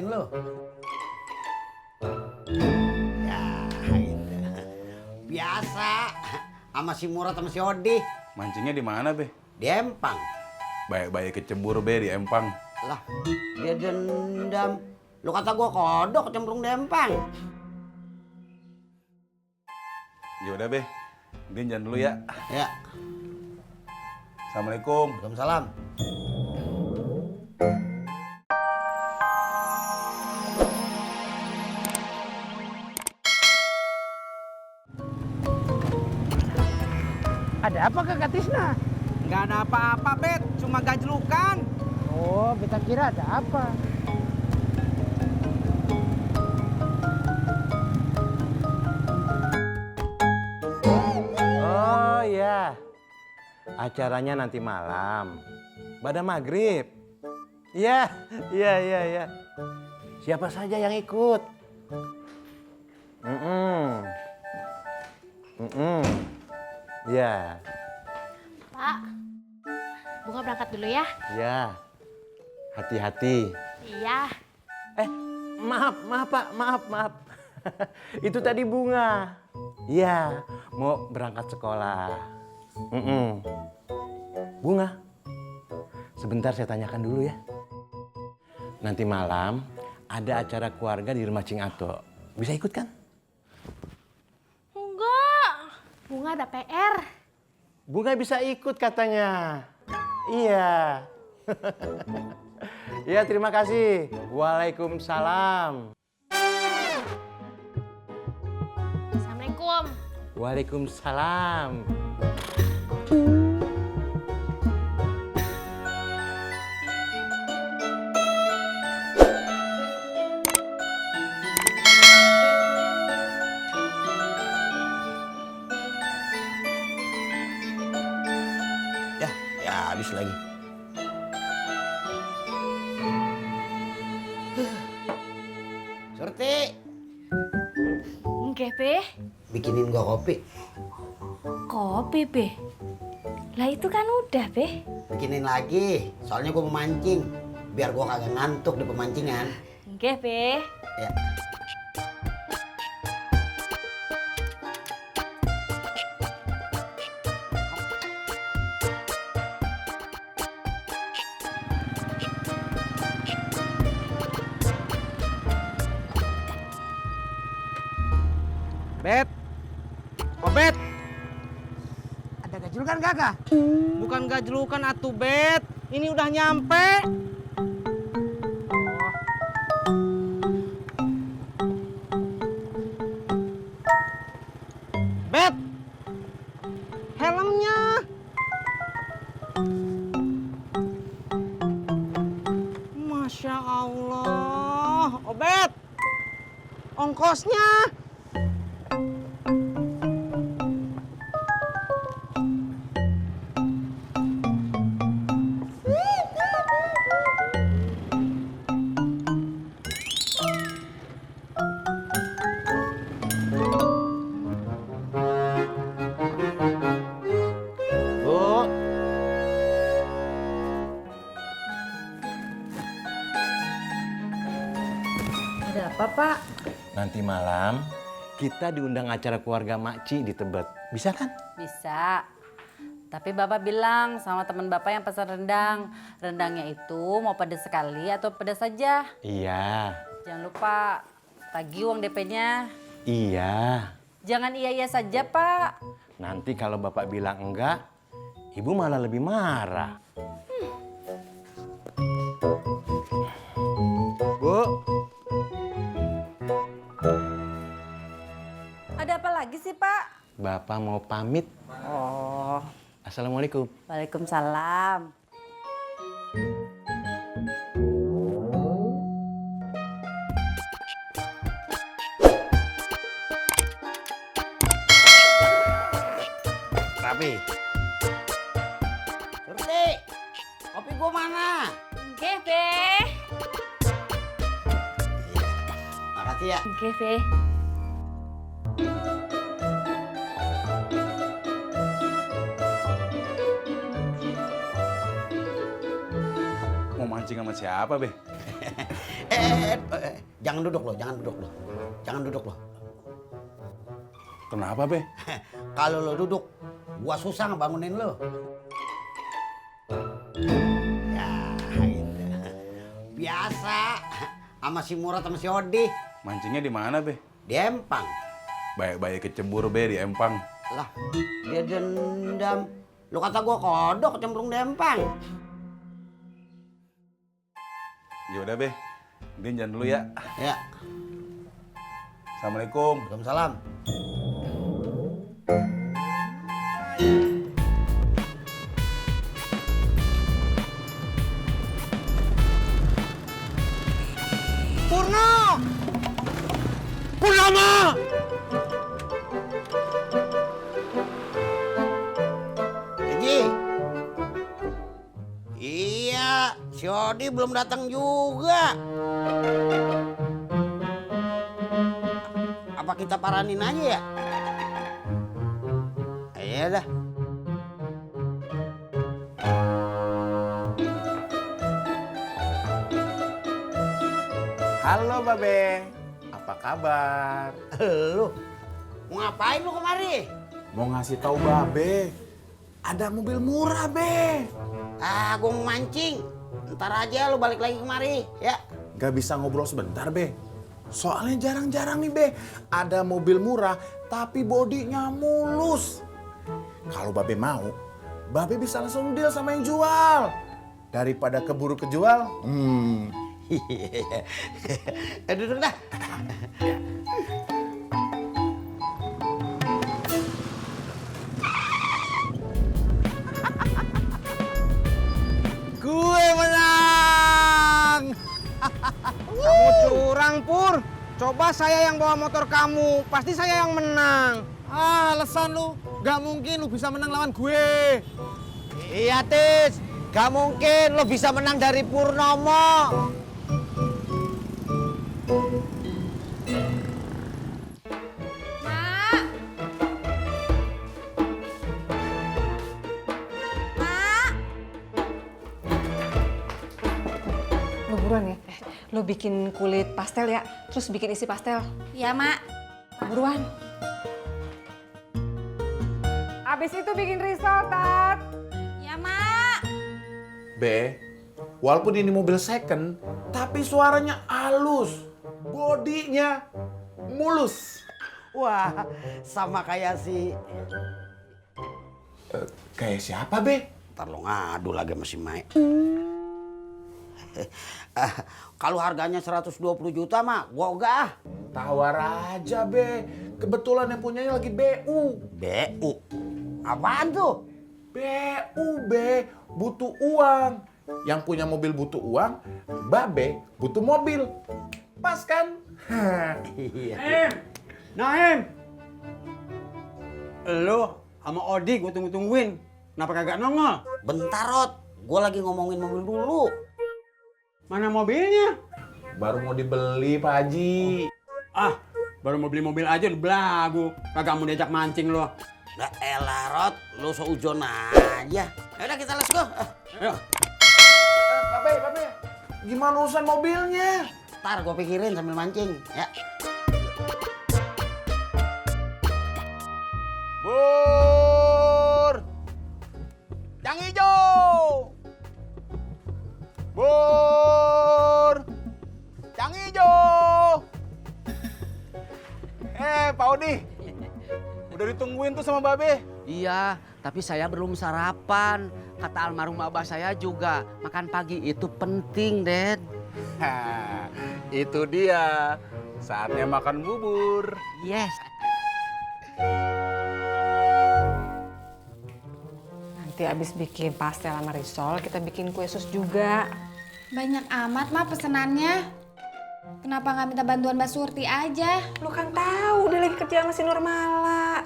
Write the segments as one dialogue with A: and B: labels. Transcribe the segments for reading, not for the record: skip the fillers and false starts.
A: mancing lo. Ya, gitu. Biasa sama si Murad sama si Odi.
B: Mancingnya di mana, Be?
A: Di Empang.
B: Baik-baik kecebur, Be, di Empang.
A: Lah, dia dendam. Lu kata gua kodok cemplung di Empang.
B: Ya udah, Be. Din jalan dulu ya.
A: Ya,
B: Assalamualaikum.
A: Waalaikumsalam.
C: Ada apa Kak Tisna?
D: Nggak ada apa-apa, Bet. Cuma gajlukan.
C: Oh, beta kira ada apa.
E: Oh ya, acaranya nanti malam, pada maghrib. Iya, iya. Siapa saja yang ikut? Ya,
F: Pak, Bunga berangkat dulu ya?
E: ya. Hati-hati.
F: Iya.
E: Maaf Pak. Itu tadi Bunga. Iya, mau berangkat sekolah. Bunga, sebentar saya tanyakan dulu ya. Nanti malam ada acara keluarga di rumah Cing Ato. Bisa ikut kan?
F: Enggak. Bunga ada PR.
E: Bunga bisa ikut katanya. Iya. Iya, terima kasih. Waalaikumsalam.
F: Assalamualaikum.
E: Waalaikumsalam.
A: Ya habis lagi. Surti,
F: Enggak, Be.
A: bikinin gua kopi.
F: Kopi, Be. Lah itu kan udah, Be.
A: Bikinin lagi, soalnya gua mau mancing. Biar gua kagak ngantuk di pemancingan.
F: Enggak, Be.
A: Ya.
D: Bet. Oh, Bet.
C: Ada gajlukan kakak?
D: Bukan gajlukan atuh, Bet. Ini udah nyampe. Bet. Helmnya. Masya Allah. Oh, Bet. Ongkosnya.
E: Bu,
G: Ada apa, Pak?
E: nanti malam kita diundang acara keluarga Makci di Tebet. Bisa kan?
G: Bisa. Tapi Bapak bilang sama teman Bapak yang pesan rendang. Rendangnya itu mau pedas sekali atau pedas saja.
E: Iya.
G: Jangan lupa tagih uang DP-nya.
E: Iya.
G: Jangan iya-iya saja, Pak.
E: Nanti kalau Bapak bilang enggak, Ibu malah lebih marah. Bu,
G: Ada apa lagi sih, Pak?
E: Bapak mau pamit.
G: Oh,
E: Assalamualaikum.
G: Waalaikumsalam.
E: Rapi.
A: Surti, kopi gua mana?
F: Enggak, Be.
A: Makasih ya.
F: Enggak, Be.
B: Mau mancing sama siapa, Be?
A: Jangan duduk lo, jangan duduk lo. Jangan duduk lo.
B: Kenapa, Be?
A: Kalau lo duduk, gua susah ngebangunin lo. Ya, itu. Biasa sama si Murad sama si Odi.
B: Mancingnya di mana, Be?
A: Di Empang.
B: Baik-baik kecebur, Be, di Empang.
A: Lah, dia dendam. Lu kata gua kodok kecemplung di Empang.
B: Ya udah, Be. Din jalan dulu ya.
A: Ya,
B: Assalamualaikum.
A: Waalaikumsalam.
D: Purno! Purnama!
A: Haji. Iya, si Odi belum datang juga. Apa kita paranin aja ya? Iya dah.
E: Halo Babe, apa kabar?
A: Lu mau ngapain lu kemari?
H: Mau ngasih tahu Babe, ada mobil murah, Be.
A: Ah, gua mau mancing. Ntar aja lu balik lagi kemari, ya.
H: Gak bisa ngobrol sebentar, Be. Soalnya jarang-jarang nih, Be. Ada mobil murah, tapi bodinya mulus. Kalau Babe mau, Babe bisa langsung deal sama yang jual. Daripada keburu kejual,
A: Duduk dah.
D: Gue menang! Kamu curang, Pur. Coba saya yang bawa motor kamu, pasti saya yang menang. Ah, alasan lu. Gak mungkin lu bisa menang lawan gue. Iya, Tis. Gak mungkin lu bisa menang dari Purnomo.
F: Mak! Mak!
I: Lo buruan ya, lo bikin kulit pastel ya, terus bikin isi pastel.
F: Ya, Mak.
I: Buruan. Abis itu bikin risol, Tat.
F: Ya, Mak.
H: Be, walaupun ini mobil second, tapi suaranya halus. Bodinya mulus.
A: Wah, sama kayak si...
H: Kayak siapa, Be?
A: Ntar lo ngadu lagi sama si Mai. Kalau harganya 120 juta mah, gua ogah.
H: Tawar aja, Be. Kebetulan yang punyanya lagi BU.
A: BU? Apaan tuh?
H: BU, Be. Butuh uang. Yang punya mobil butuh uang, Babe butuh mobil. Pas kan?
A: Iya.
J: Naim, lu sama Odi gue tunggu-tungguin. Kenapa kagak nongol?
A: Bentar, Rod. Gua lagi ngomongin mobil dulu.
J: Mana mobilnya?
H: Baru mau dibeli, Pak Haji.
J: Ah, baru mau beli mobil aja udah belagu. Kagak mau diajak mancing lo.
A: Nah elah, Rod. Lu seujon aja. Yaudah kita let's go.
J: Ayo.
H: Babe. Gimana urusan mobilnya?
A: Ntar gua pikirin sambil mancing. Ya.
B: Bur! Yang hijau! Bur! Yang hijau! Pak Odi. Udah ditungguin tuh sama Babe.
D: Iya, tapi saya belum sarapan. Kata almarhum abah saya juga, makan pagi itu penting, Ded.
B: Hah, itu dia. Saatnya makan bubur.
D: Yes.
I: Nanti abis bikin pastel sama risol, kita bikin kue sus juga.
F: Banyak amat, Mak, pesenannya. Kenapa nggak minta bantuan Mbak Surti aja?
I: Lo kan tahu dia lagi kerja sama si Nurmala.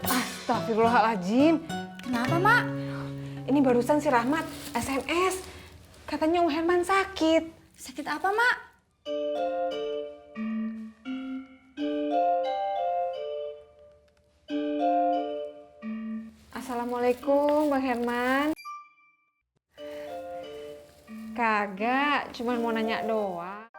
I: Astagfirullahaladzim.
F: Kenapa, Mak?
I: Ini barusan si Rahmat SMS. Katanya Om Herman sakit.
F: Sakit apa, Mak?
I: Assalamualaikum Bang Herman. Kagak, cuman mau nanya doang.